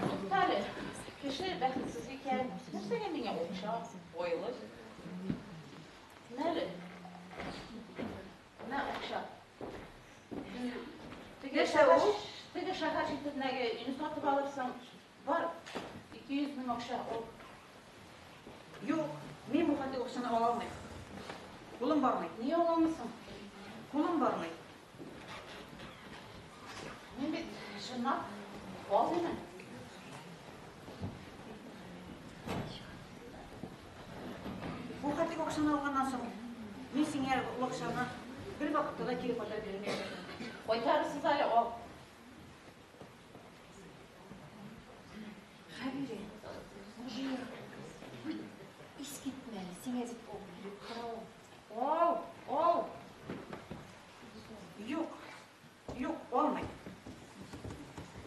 Туктале, кеше бәхетсез икән, нәрсәгә миңа акча, байлык? Менә, менә акча. Теге шәһәр, теге шәһәр читендәге өйне сатып алырсың. Бар, 200 мең акча ал. Юк, мин бу хәтле акчаны ала алмыйм. Кулым бармый. Нигә ала алмыйсың? Кулым бармый. Мин бит чынлап ал димен. Бу хәтле акчаны алганнан соң, мин сиңа ул акчаны бер вакытта да кире кайтарып бирмәячәкмен. Кайтарырсыз әле, ал. Хәбирә, Нурҗия, искитмәле, сиңа дип ал, биреп тора ул. Ал, ал. Юк, юк, алмыйм.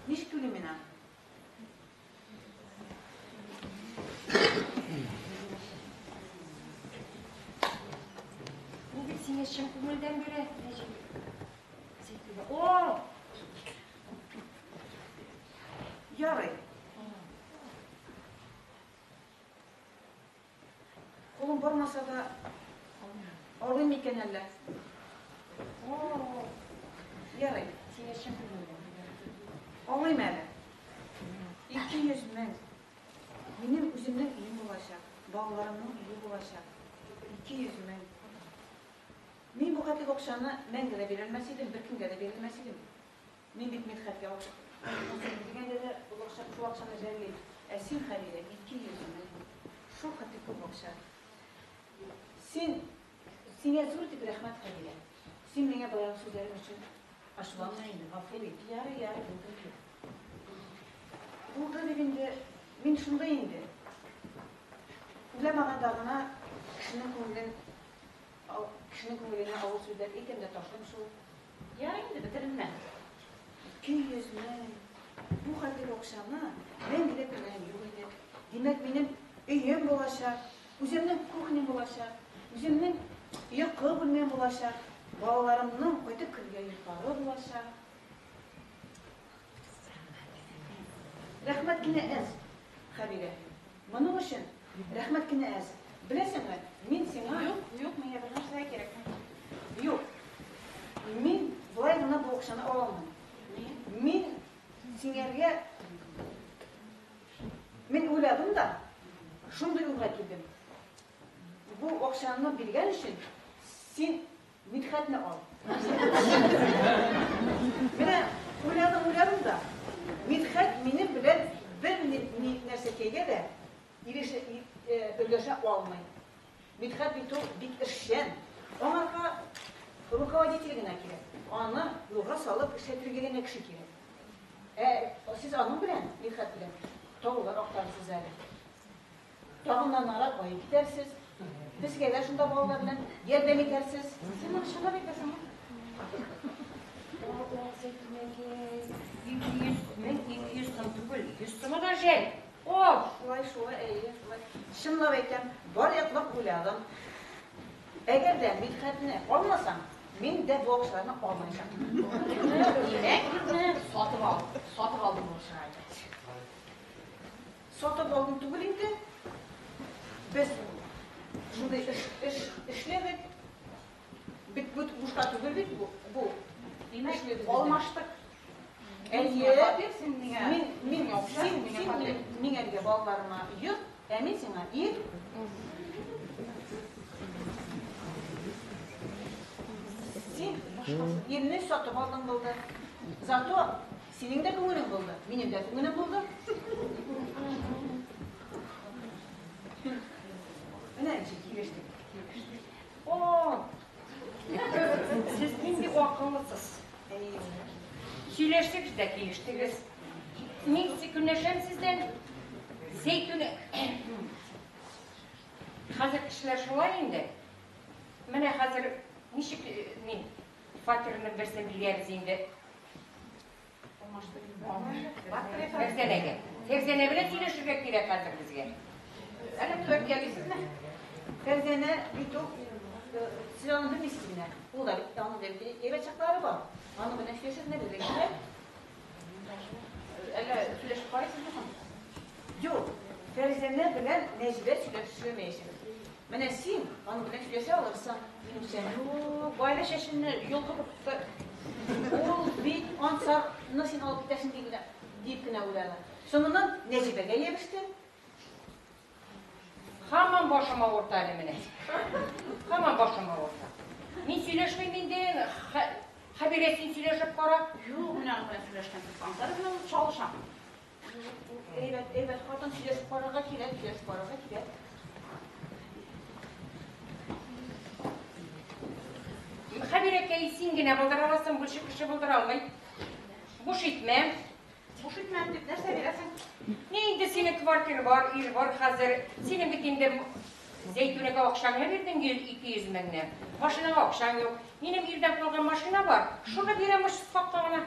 Ничек түлим мин аны? Ул бит сиңа чын күңелдән бирә, Нәҗип. Зәйтүнә, ал! Ярый. Кулым бармаса да, алыйм микән әллә? Ярый. Сиңа чын күңелдән бирә. Алыйм әле. 200 мең. Минем үземнең өем булачак, балаларымның өе булачак. 200 мең. Мин бу хәтле акчаны мәңге дә бирәлмәс идем, беркемгә дә бирелмәс идем. Мин бит Мидхәткә акча дигәндә дә ул акча, шул акчаны жәллим. Ә син, Хәбирә, 200 мең. Шул хәтле күп акча. Син, сиңа зур итеп рәхмәт, Хәбирә. Син миңа баягы сүзләрең өчен ачуланма инде, гафу ит. Ярый, ярый, булды инде. Булды дип инде, мин шундый инде. Уйламаганда гына кешенең күңелен, кешенең күңеленә авыр сүзләр әйтәм дә ташлыйм шул. Ярый инде, бетеренмә. 200 мең. Бу хәтле акчаны мәңге дә күргәнем юк иде. Димәк, минем өем булачак, үземнең кухням булачак, үземнең йокы бүлмәм булачак, балаларымның кайтып керергә йортлары булачак. Рәхмәт кенә әз, Хәбирә. Моның өчен рәхмәт кенә әз. Беләсеңме, мин сиңа... Юк, юк, миңа бер нәрсә дә кирәкми. Юк. Мин болай гына бу акчаны ала алмыйм. Мин сиңәргә... Мин уйладым да, шундый уйга килдем. Бу акчаны биргән өчен син Мидхәтне ал. Менә уйладым, уйладым да, Мидхәт минем белән бер нәрсәкәйгә дә ирешә, өлгәшә алмый. Мидхәт бит ул бик эшчән. Аңарга руководитель генә кирәк. Аны юлга салып эшләтергә генә кеше кирәк. Ә сез аның белән, Мидхәт белән, таулар актарырсыз әле. Тагын да ныграк баеп китәрсез. Безгә дә шунда балалар белән ярдәм итәрсез. Син моны чынлап әйтәсеңме? Ал, Зәйтүнәкәй, 200 мең, 200 сум түгел, 100 сумы да жәл. Ал! Шулай, шулай, әйе, шулай. Чынлап әйтәм, бар яклап уйладым. Әгәр дә Мидхәтне алмасаң, мин дә бу акчаларны алмаячакмын. Димәк, безне сатып ал, сатып алдың бу чырайны. Сатып алдым түгел инде. Без шундый эш, эш эшләдек. Бит бу бушка түгел бит бу. Бу. Димәк, Эшлибез алмаштык. Әйе. Фатир, син миңа. Мин, мин, миңа акча, син, миңа син фатир. миңа балаларыма йорт, ә мин сиңа ир. Син ирне сатып алдың булды. Зато синең дә күңелең булды, минем дә күңелем булды. Менә ничек килештек. О, сез нинди акыллысыз. Әйе. Сөйләштегез дә килештегез. Мин көнләшәм сездән. Зәйтүнә. Хәзер кешеләр шулай инде. Менә хәзер ничек мин фатирның берсен бирәбез инде. Фәрзәнәгә. Фәрзәнә белән сөйләшергә кирәк хәзер безгә. Әллә төбәк? Фәрзәнә бит ул, сез аны белмисез генә. Ул да бит, аның да бит әйбәт чаклары бар. Аның белән сөйләшеп нә белергә кирәк. Әллә сөйләшеп карыйсызмы соң? Фәрзәнә белән Нәҗибә сөйләшмәячәк. Менә син аның белән сөйләшә алырсың. Минемчә. Юк, гаилә чәченне йолкып ул бит Ансарны син алып китәсең дип кенә уйлады. Соңыннан Нәҗибәгә ябышты. Һаман башым авырта әле менә. Һаман башым авырта. Мин сөйләшмим инде. Хәбирә, син сөйләшеп кара. Юк, менә аның белән сөйләшкән. Ансар белән чалышам. Әйбәт, әйбәт хатын, сөйләшеп карарга кирәк, сөйләшеп карарга кирәк. Хәбирәкәй, син генә булдыра аласың, больше кеше булдыра алмый. Буш итмә. Буш итмәм дип нәрсә бирәсең? Ни инде синең квартира бар, ир бар хәзер. Синең бит инде Зәйтүнәгә акчаңны бирдең 200 меңне. Машинаңа акчаң юк. Минем ирдән калган машина бар. Шуны бирәм хакка гына.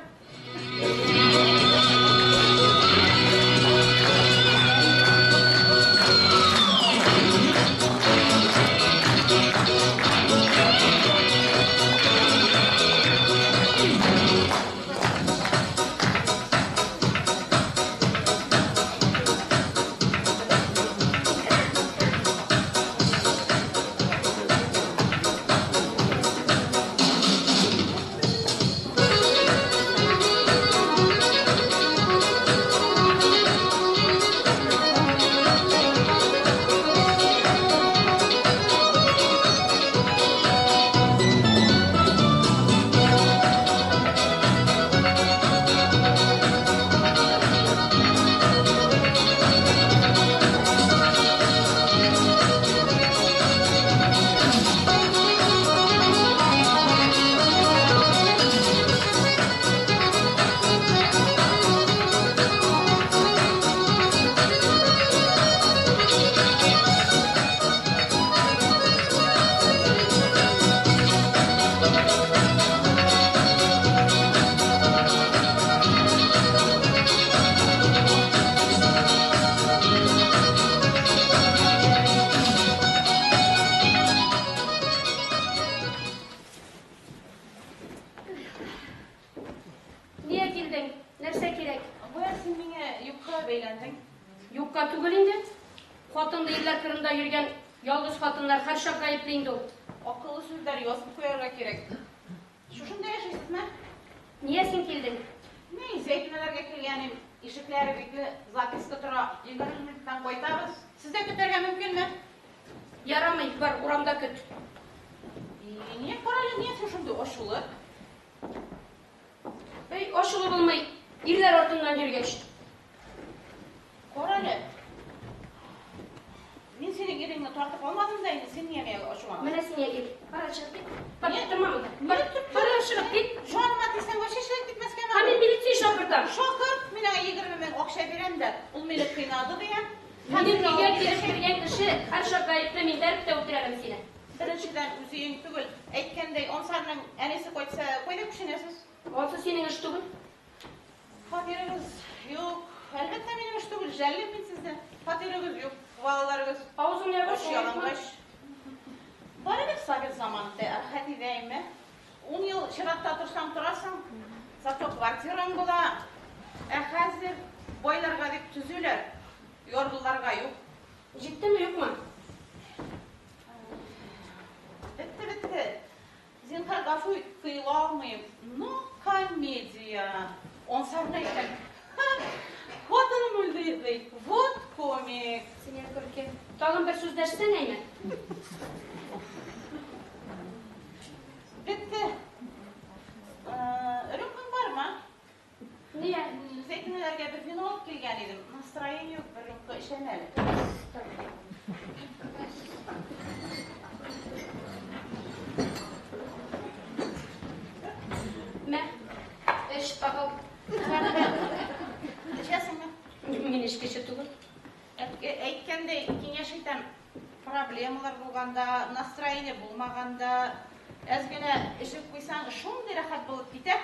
Нигә килдең? Нәрсә кирәк? Бая син миңа юкка бәйләндең. Юкка түгел инде. Хатынлы ирләр кырында йөргән ялгыз хатыннар һәрчак гаепле инде ул. Акыллы сүзләр язып куярга кирәк. Шушында яшисезме? Нигә син килдең? Ни, Зәйтүнәләргә килгәнем, ишекләре бикле, записка тора. 20 минуттан кайтабыз. Сездә көтәргә мөмкинме? Ярамый, бар, урамда көт. Нигә карале, нигә син шундый ачулы? Эй, ачулы булмый, ирләр артыннан йөргәч. Карале. Мин синең иреңне тартып алмадым да инде, син нигә миңа ачуланасың? Менә сиңа ир. Бара чыгып кит. Бар, торма монда. Нигә Бар, чыгып кит. Җаныма тисәң, вообще чыгып китмәскә Һәм мин милиция чакыртам. Шакырт, мин аңа 20 мең акча бирәм дә, ул мине кыйнады дигән. Минем өйгә килеп кергән кеше һәрчак гаепле, мин бәреп тә үтерәм сине. Беренчедән үзе өең түгел. Әйткәндәй, Ансарның әнисе кайтса, кайда күченәсез? Ансы синең эш түгел. Фатирыгыз юк. Әлбәттә, минем эш түгел, жәллим мин сезне. Фатирыгыз юк, балаларыгыз Авызыңны ябыш, ач ялангач. Барыбер совет заманында, рәхәт идеме? 10 ел чиратта торсаң торасың, зато квартираң була. Ә хәзер байларга дип төзүләр, ярлыларга юк. Җиттеме, юкмы? Бетте, бетте. Зинһар, гафу ит, тыела алмыйм. Ну, комедия. Ансарны әйтәм. Хатыным үлде ди. Вот комик. Синең күркә. Тагын бер сүз дәшсәң әйме? Бетте. Рюмкаң бармы? Нигә? Зәйтүнәләргә бер вино алып килгән идем. Настроение юк, бер рюмка эчәм әле. Мә, эш тагыл. Эчәсеңме? Мин эчкече түгел. Әйткәндәй, киңәш итәм. Проблемалар булганда, настроение булмаганда, әз генә эчеп куйсаң, шундый рәхәт булып китә.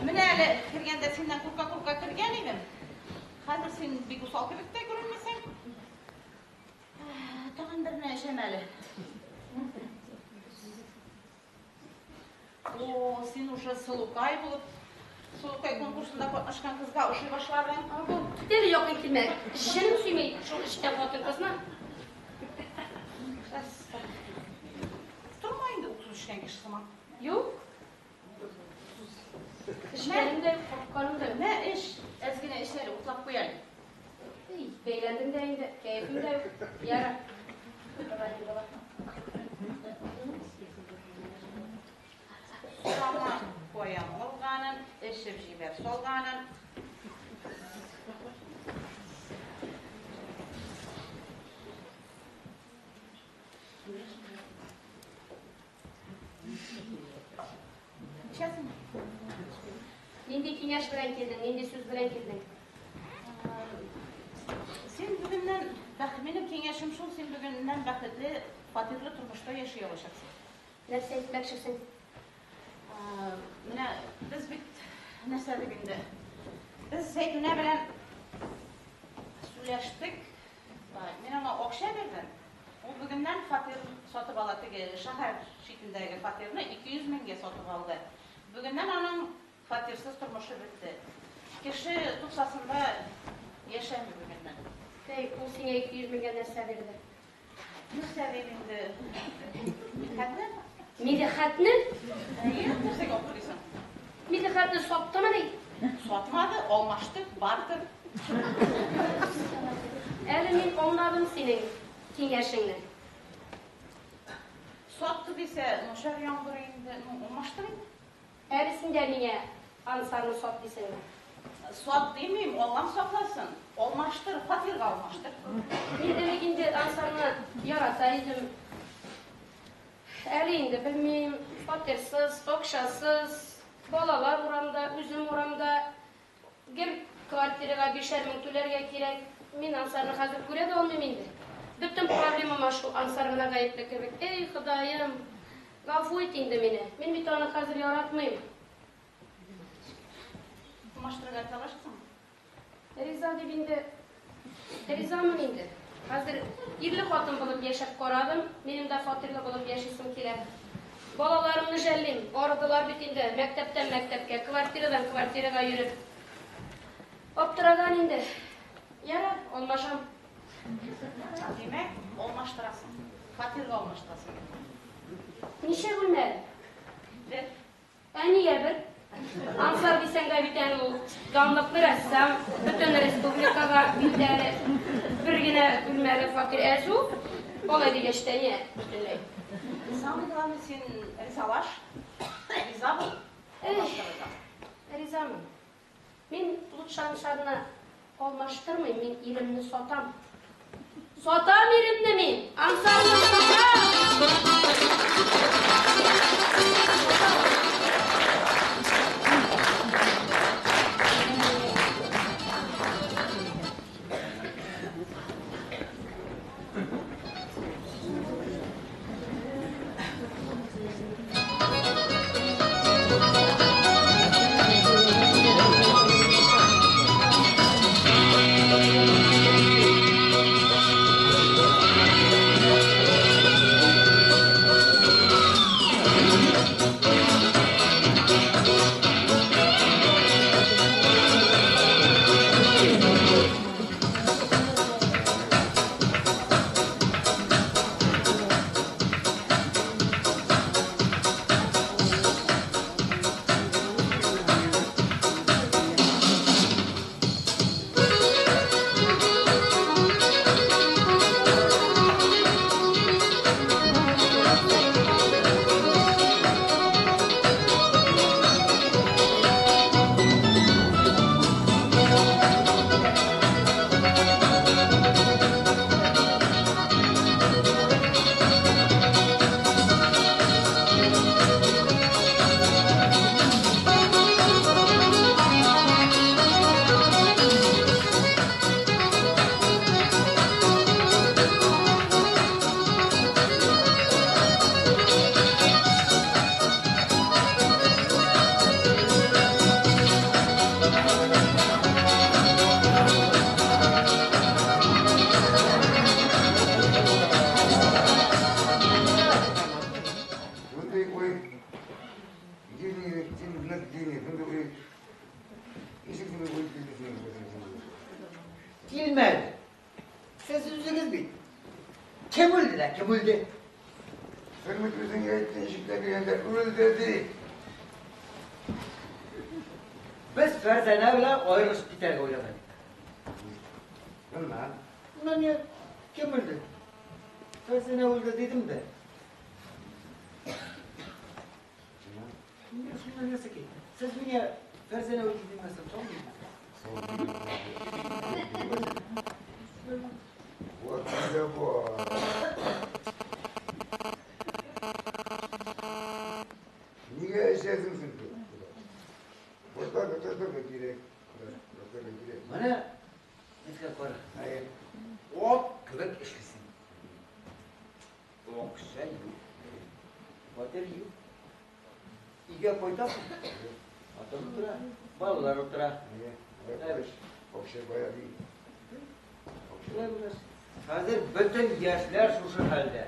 Менә әле кергәндә синнән курка-курка кергән идем. Хәзер син бик усал кебек тә күренмисең. Тагын берне эчәм әле. О, син уже сылукай булып Сылукай конкурсында катнашкан кызга ошый башладың. Абу, кит әле якын килмә. Җенем сөйми шул эчкән хатын-кызны. Торма инде уксус эчкән кеше сыман. Юк. Эчкәнем дә юк, капканым да юк. Мә эч, әз генә эч әле, утлап куй әле. Эй, бәйләндем дә инде, кәефем дә юк. Ярар. Давай, давай. Сорама каян алганын, эчеп җибәр салганын. Эчәсеңме? Нинди киңәш белән килдең, нинди сүз белән килдең? Син бүгеннән, минем киңәшем шул, син бүгеннән бәхетле, фатирлы тормышта яши алачаксың. Нәрсә әйтмәкчесең? Менә без бит нәрсә дип инде. Без Зәйтүнә белән сөйләштек. Мин аңа акча бирдем. Ул бүгеннән фатир сатып ала, теге шәһәр читендәге фатирны 200 меңгә сатып алды. Бүгеннән аның фатирсыз тормышы бетте. Кеше тупсасында яшәми бүгеннән. Әй, ул сиңа 200 меңгә нәрсә бирде? Нәрсә дип инде? Мидхәтне? Мидхәтне? Әйе, нәрсәгә аптырыйсың? Мидхәтне саттымыни? Сатмады, алмашты, бартер. Әле мин аңладым синең киңәшеңне. Сатты дисә, начар яңгыр инде, ну, алмаштыр инде. Әле син дә миңа Ансарны сат дисеңме? Сат димим, Аллам сакласын. Алмаштыр, фатирга алмаштыр. Мин элек инде Ансарны ярата идем. Әле инде белмим, фатирсыз, акчасыз, балалар урамда, үзем урамда. Гел квартирага бишәр мең түләргә кирәк. Мин Ансарны хәзер күрә дә алмыйм инде. Бөтен проблемама шул Ансар гына гаепле кебек. Эй, Ходаем, гафу ит инде мине. Мин бит аны хәзер яратмыйм. Алмаштырырга ризалашасыңмы? Риза дип инде, ризамын инде. Хәзер ирле хатын булып яшәп карадым, минем дә фатирлы булып яшисем килә. Балаларымны жәллим, арыдылар бит инде, мәктәптән мәктәпкә, квартирадан квартирага йөреп. Аптыраган инде. Ярар, алмашам. Димәк, алмаштырасың. Фатирга алмаштырасың. Ничә бүлмәле? Бер. Ә нигә бер? Ансар дисәң дә бит әле ул данлыклы рәссам, бөтен республикага бит әле бер генә бүлмәле фатир әзу. Алай дигәч тә ни бөтенләй. Самое главное, син ризалаш, риза бул. Эх, ризамын. Мин лучше Ансарны алмаштырмыйм, мин иремне сатам. Сатам иремне мин! Ансарны сатам! Килмәде. Сез үзегез бит. Кем үлде дә, кем үлде? Син бит үзең әйттең, ишектән кергәндә үлде ди. Без Фәрзәнә белән аерылышып китәргә уйлаган идек. Шуннан. Шуннан не, кем үлде? Фәрзәнә үлде дидем дә. Шуннан шуннан нәрсә кирәк? Сез миңа Фәрзәнә үлде димәсәм, соң Вот тебе вот. Нигә эчәсең син? Башка ташларга кирәк. Башларга кирәк. Менә нискә кара. Әйе. Ат кебек эшлисең. Акча юк. Фатир юк. Өйгә кайтасың. Хатын утыра, балалар утыра. Әйе. Әбеш. Акча бая ди. Шулай булгач, хәзер бөтен яшьләр шушы хәлдә.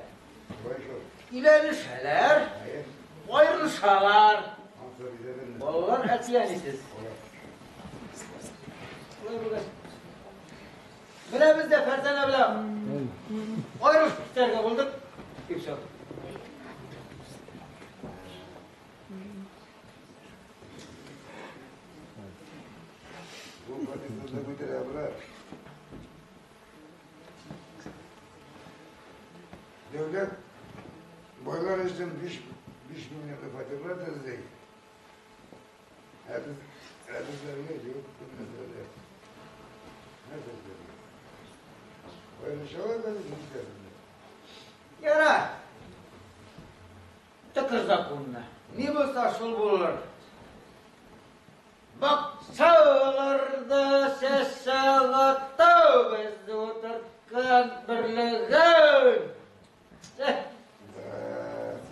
Бай шул. Өйләнешәләр, Әйе. аерылышалар. Ансы бизәдер. Балалар әти-әнисез. Шулай булгач, менә без дә Фәрзәнә белән аерылышып китәргә булдык. И всё. Бу фатирсызны күтәрә болар. Дәүләт байлар өчен 5 5 миллионлы фатирлар төзи. Ә без ә безләргә юк нәрсәләр. Нәрсәләр. Аерылышалар да нишләсеннәр. Ярар. Тыкыр законны. Ни булса шул булыр. Бакчаларда чәчәк ата без утырткан берлеген. Да,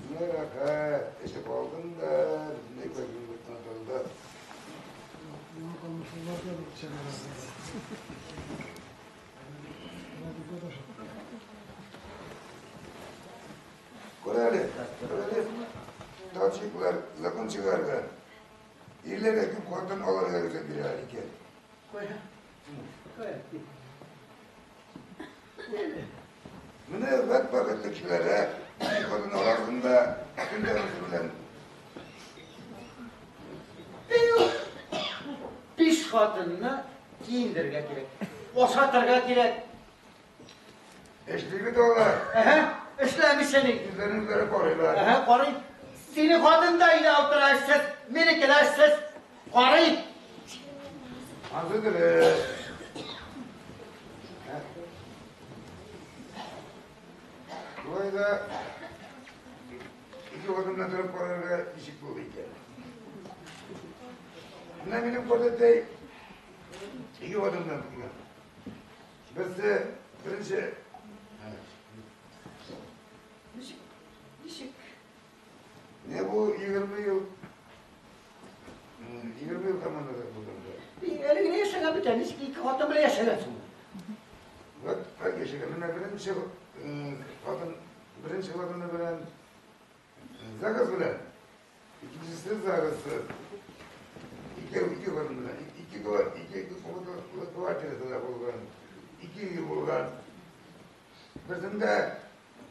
менә рәхәт. Эчеп алдың да, бөтенләй күзең онытылды. Күр әле, күр әле. Таджиклар закон чыгарды. Ирләргә күп хатын алырга рөхсәт бирәләр икән. Кая? Кая? Менә вәт бәхетле кешеләр, ә? Ике хатын аласың да, көндә үзе белән. Биш хатынны киендерергә кирәк. Ашатырга кирәк. Эшли бит алар. Әһә, эшләмичә ни. Үзләрен үзләре карыйлар. Әһә, карый. Синең хатын да өйдә утыра эшсез, минеке дә эшсез. Карый. Ансы дөрес. Шулай да ике хатын белән торып карарга ничек булды икән? Менә минем картәтәй ике хатын белән торган. Берсе беренче Ничек? Ничек? Не бу 20 ел 20 ел командада булдым. Әле генә яшәгән бит, ничек ике хатын белән яшәгән соң? Вот так яшәгән. Менә беренче хатын, беренче хатыны белән ЗАГС белән, икенчесе ЗАГСсыз. Ике ике хатын белән, ике ике квартирада да булган, ике өй булган. Берсендә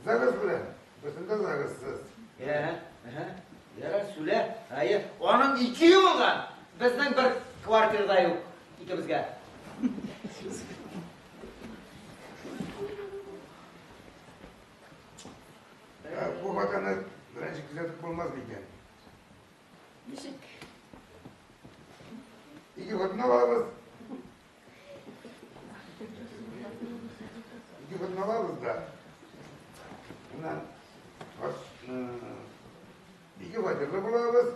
ЗАГС белән, берсендә ЗАГСсыз. Әһә, әһә. Ярар, сүлә. Әйе, аның ике өе булган. Безнең бер квартирада юк икебезгә. Ә бу хатынны беренче күзәтеп булмас микән? Ничек? Ике хатын алабыз. Ике хатын алабыз да. Аннан ике фатирлы булабыз.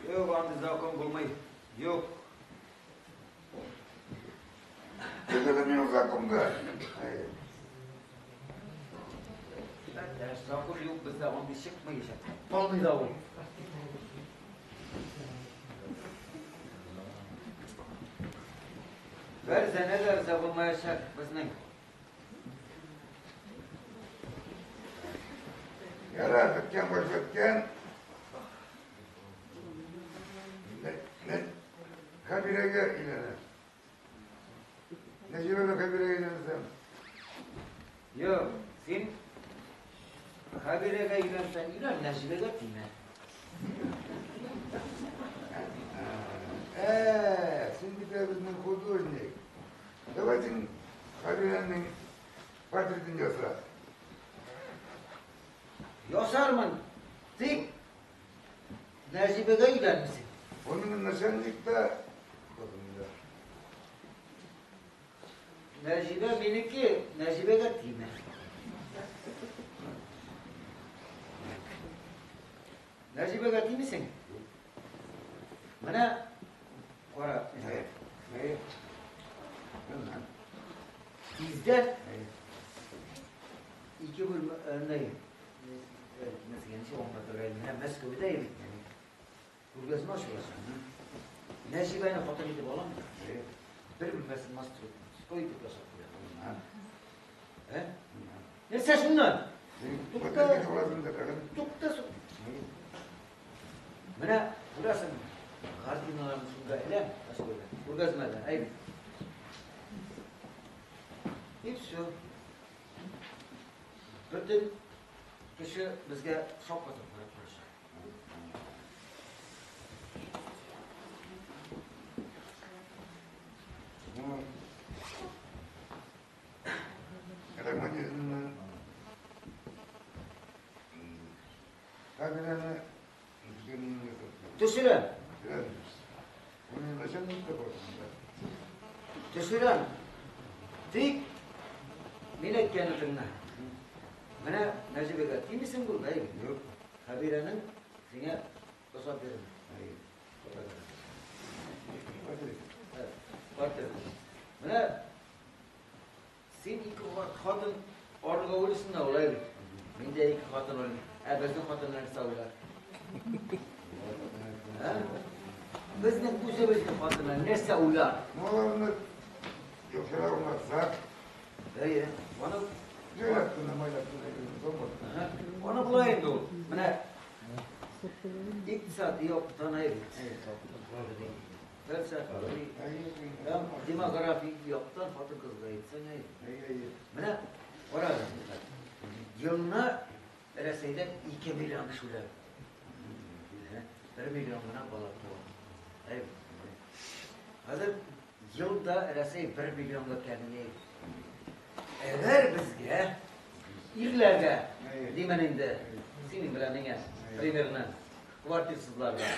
Юк, андый закон булмый. Юк. Төзелде минем законда. Әйе. Закон юк бездә, андый чыкмаячак. Булмый да ул. Фәрзәнә дә риза булмаячак безнең. Ярар, беткән баш беткән. Хәбирәгә өйләнә. Нәҗибә белән Хәбирәгә өйләнсәм. Юк, син Хәбирәгә өйләнсәң, өйлән, Нәҗибәгә тимә. Син бит безнең художник. Давай син Хәбирәнең портретын яса. Ясармын. Тик Нәҗибәгә өйләнмисең. Ул минем начальник та хатыны да. Нәҗибә минеке, Нәҗибәгә тимә. Нәҗибәгә тимисең? Менә кара, Әйе. Әйе. Тиздән ике бүлмә, ни, нәрсәгә ничек аңлатырга инде? Менә Мәскәүдә бит. Күргәзмә ачылачак. Нәҗибәне хатын итеп алам. Бер бүлмәсен мастерской итеп ясап куям. Ә? Нәрсә шуннан? Тукта. Тукта. Менә күрәсең, картиналарны шунда эләм, Мәскәүдә. Күргәзмәдә, әйбит. И все. Бөтен кеше безгә шаккатып карап торачак. Ну, романтизмны Хәбирәне Төшерәм. Ул минем начальник та хатыны да. Төшерәм. Тик мин әйткәнне тыңла. Менә Нәҗибәгә тимисең булды, әйбит. Юк. Хәбирәнең сиңа ясап бирәм. Әйе. Квартира. Менә син ике хатын арырга уйлыйсың да, улай бит. Мин дә ике хатын уйлыйм. Ә безнең хатыннар нәрсә уйлар? Ә? Безнең үзебезнең хатыннар нәрсә уйлар? Ну, аларны яхшырак аңлатсак, Әйе. Аны җайлап кына, майлап кына йөргән соң. Аны болай инде ул. Менә икътисади яктан әйбит. Фәлсәфи, һәм демографик яктан хатын-кызга әйтсәң әйбит. Әйе. Менә карагыз, елына Рәсәйдә 2 миллион кеше үлә. 1 миллион гына бала туа. Әйбит. Хәзер елда Рәсәй 1 миллионга кәмия. Әгәр безгә, ирләргә, димен инде, синең белән миңа, примерно, квартирсызларга,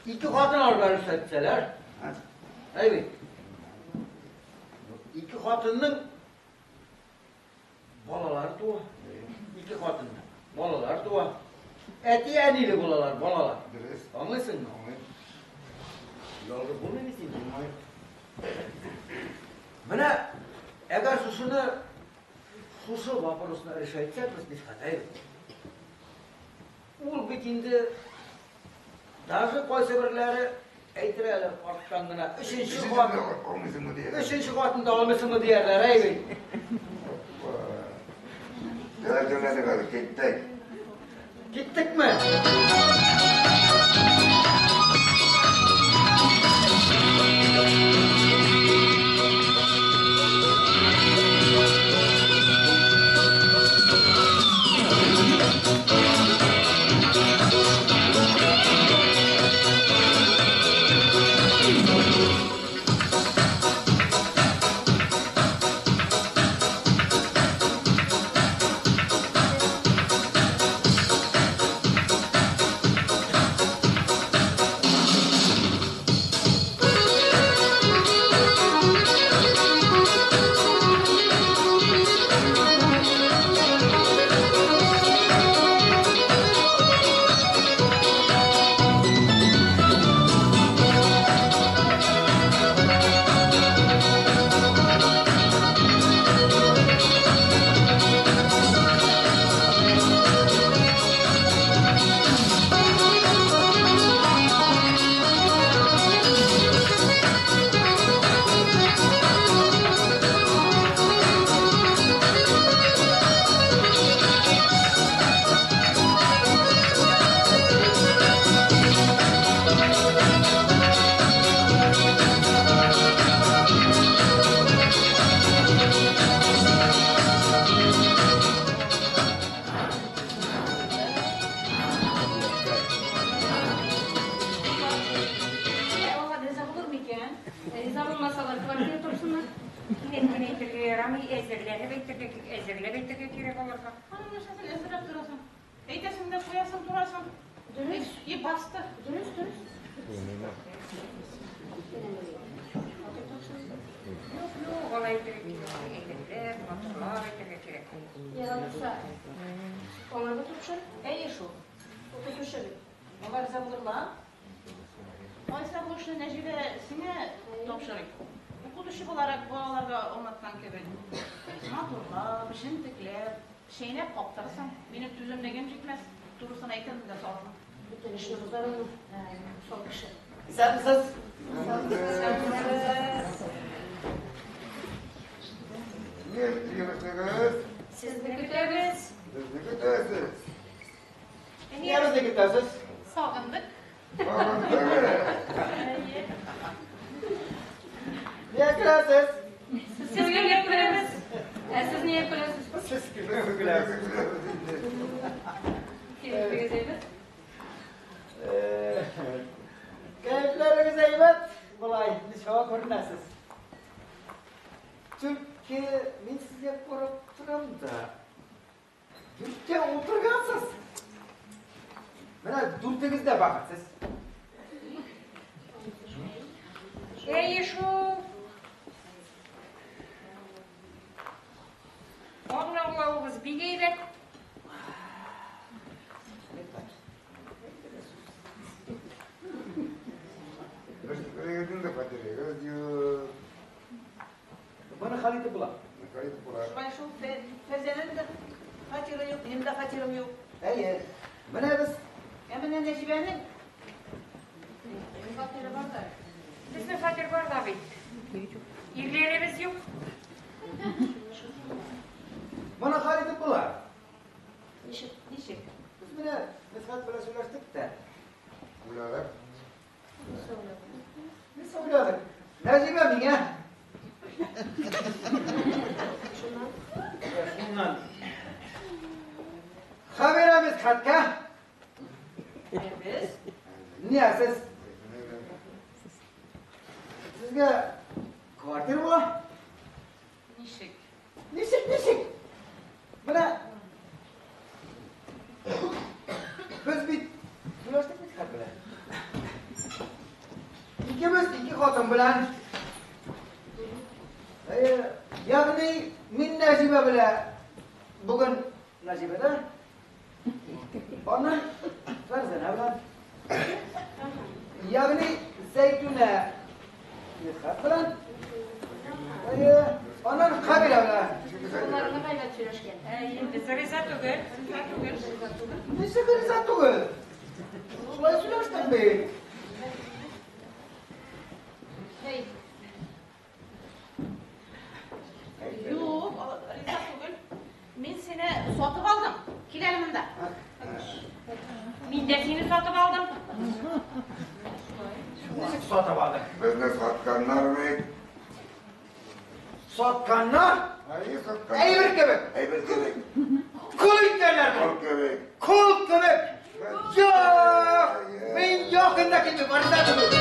ике хатын алырга рөхсәт итсәләр, әйбит. Ике хатынның балалары туа. Ике хатынның балалары туа. Әти-әниле булалар, балалар. Дөрес. Аңлыйсыңмы? Аңлыйм. Ялгыз булмый бит инде. Булмый. Менә әгәр шушы вопросны решать итсәк, без Мидхәт, әйбит. Ул бит инде даже кайсы берләре әйтер әле арттан гына, өченче Өченче хатын, алмыйсыңмы диярләр. Өченче хатын да алмыйсыңмы диярләр, әйбит. Ярар, җөмләдек әле, киттек. Киттекме? Ярамый, әзерләнеп әйтергә, әзерләп әйтергә кирәк аларга. Аның нәрсәсен әзерләп торасың? Әйтәсең дә куясың, торасың. Дөрес. И басты. Дөрес, дөрес. Юк, юк, алай әйтергә кирәк. Әйбәтләп, матурлап әйтергә кирәк. Яратса, аңарга тапшыр. Әйе шул. Укытучы бит. Алар риза булырлар. Алайса бу эшне Нәҗибә сиңа тапшырыйк. Укытучы буларак балаларга аңлаткан кебек. Матурлап, җентекләп, чәйнәп каптырсаң, минем түземлегем җитмәс. Турысын әйтермен дә салырмын. Бөтен эшне бозар аны. Усал кеше. Исәнмесез. Ни җыелыштыгыз? Сезне көтәбез. Безне көтәсез. Нигә безне көтәсез? Сагындык. Сагындыгыз. Нигә көләсез? Сезгә нигә көләбез? Ә сез нигә көләсез? Сез көләсез. Кәефегез әйбәт? Кәефләрегез әйбәт, болай ничего күренәсез. Чөнки мин сезгә карап торам да, дүрткә утыргансыз. Менә дүртегез дә бәхетсез. Әйе шул. Аңлавыгыз бик әйбәт. Берегезнең дә фатирыгыз юк. Моны хәл итеп була. Хәл итеп була. Шулай шул, Фәрзәнең дә фатиры юк, минем дә фатирым юк. Әйе. Менә без Ә менә Нәҗибәнең Фатиры бар да. Безнең фатир бар да бит. Ирләребез юк. Моны хәл итеп була. Ничек? ничек? Без менә Мисхәт белән сөйләштек тә. Уйладык. Без уйладык. Нәҗибә миңа. Шуннан. Шуннан. Хәбирә Мисхәткә. Ә без? Нигә сез? Сезгә квартира була? Ничек? Ничек, ничек? Менә без бит сөйләштек Мидхәт белән. Икебез ике хатын белән. Әйе, ягъни мин Нәҗибә белән бүген Нәҗибәдә. Аннан Фәрзәнә белән. Ягъни Зәйтүнә Мидхәт белән. Әйе, аннан Хәбирә белән. Аларны әйбәт сөйләшкән. Әйе, без риза түгел. Риза түгел. Риза түгел. Ничек риза түгел? Шулай сөйләштек бит. Әй, Юк, риза түгел. Мин сине сатып алдым. Кил әле монда. Мин дә сине сатып алдым. Ничек сатып алдың? Безне сатканнар бит. Сатканнар? Әйе, сатканнар. Әйбер кебек. Әйбер кебек. Кул иткәннәр. Кул кебек. Кул кебек. Юк! Мин якында килмим, риза түгел.